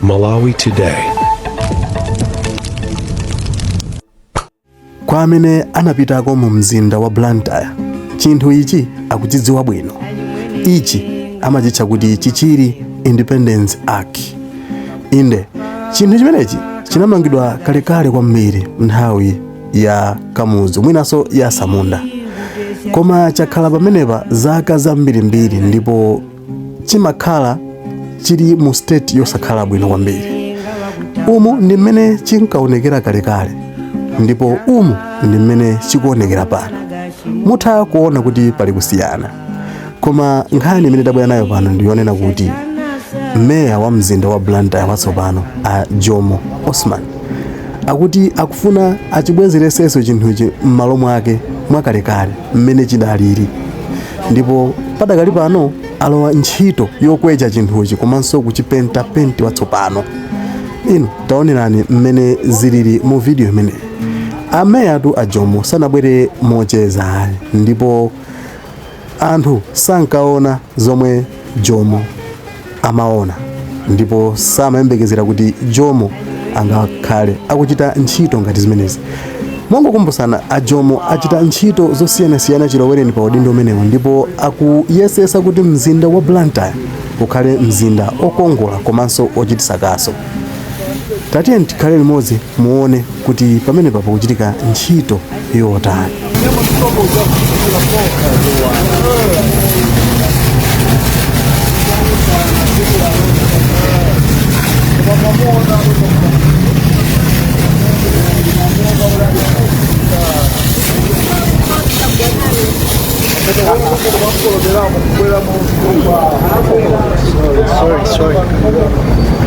Malawi Today. Kwa amene anapitako mu mzinda wa Blantyre, chinthu ichi akuchidziwa bwino. Ichi amachitcha kuti Chichiri Independence Arch. Inde, chinthu chimenechi chinamangidwa kalekale kwambiri nthawi ya Kamuzu, mwinanso ya Samunda, koma chakhala pamenepa zaka zambirimbiri ndipo chimakhala chili mu state yosakhala bwino kwambiri. Umu ndi mmene chinkaonekera kalekale ndipo umu ndi mmene chikuonekera pano. Mutha kuona kuti pali kusiyana, koma nkhani imene tabwera nayo pano ndiyonena kuti meya wa mzinda wa Blantyre watsopano a Jomo Osman akuti akufuna achibwezeresenso chinthuchi m'malo mwake mwakalekale mmene chidalili, ndipo padakali pano alowa ntchito yokwecha chinthuchi komanso kuchipenta penti watsopano. Inu taonerani mmene zilili mu video imeneyi. Ameyatu a Jomo sanabwere mocheza ayi, ndipo anthu sankaona zomwe Jomo amaona ndipo samayembekezera kuti Jomo angakhale akuchita ntchito ngati zimenezi. Mongokumbutsana, a Jomo achita ntchito zosiyanasiyana chilowereni pa udindo umenewu ndipo akuyesesa kuti mzinda wa Blantyre ukhale mzinda okongola komanso ochititsa kaso. Tatiyeni tikhale limodzi muone kuti pamenepa pakuchitika ntchito yotani. Sorry, sorry.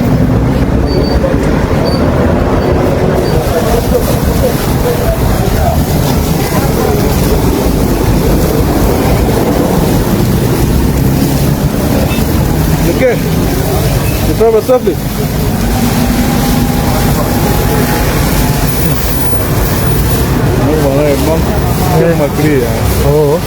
Okay. You serve safely. Oh.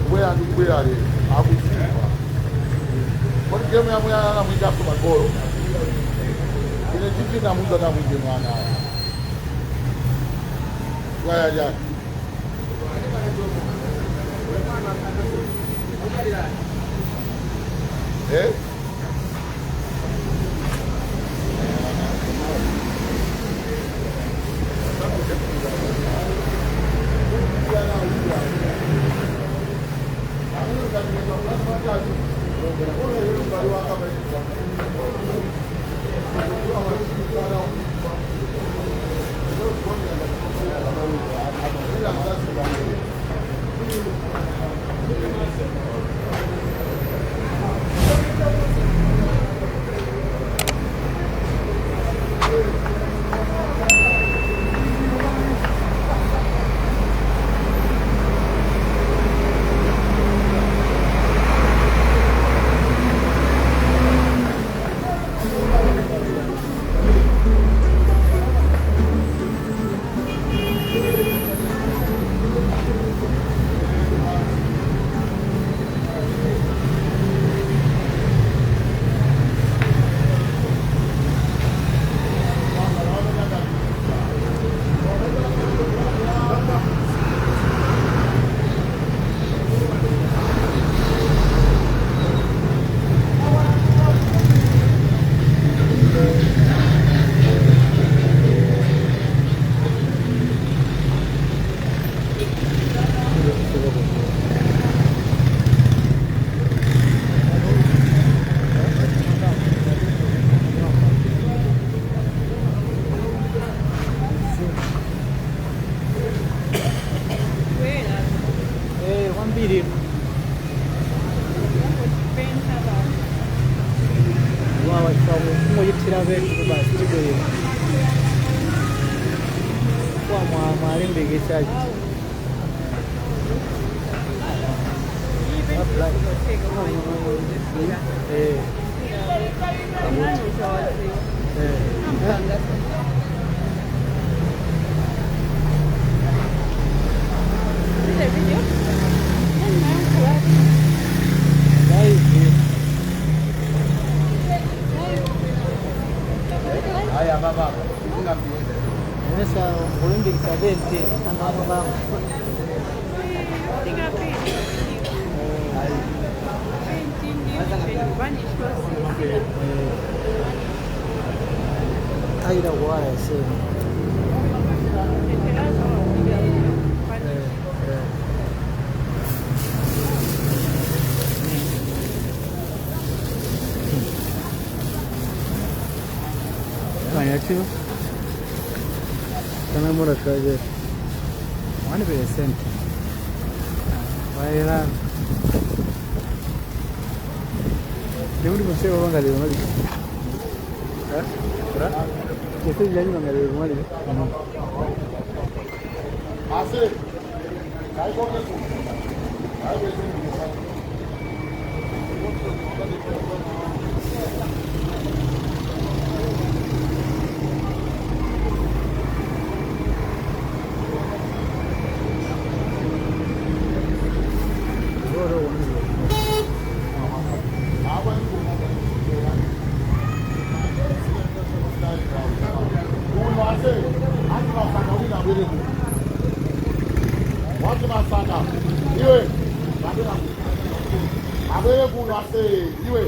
Kubwera ndi kubwera lero akuziva kodi gemu yamwe anamwikaso magolo ine titi namuza namwike mwana. Waya ya. Eh? Eh, kwambiri. Wawa chifamwe kungochithira pethu basi tibwerera. Kwa mwa mwalimbikitsachi. Eh. Eh. Live. Haya baba. Nesa kulimbikitsa bente anthu baba. Ayira kuwala esemu. Kanyachiwa. Kana mura kaje. 1%. Waira. Ndikuti museo wangaliro mali. Eh? Ra? Yese jaji wangaliro mali. Ase. Kai ko ne. Kai ko ne. Iwe. Abere kuno ase iwe.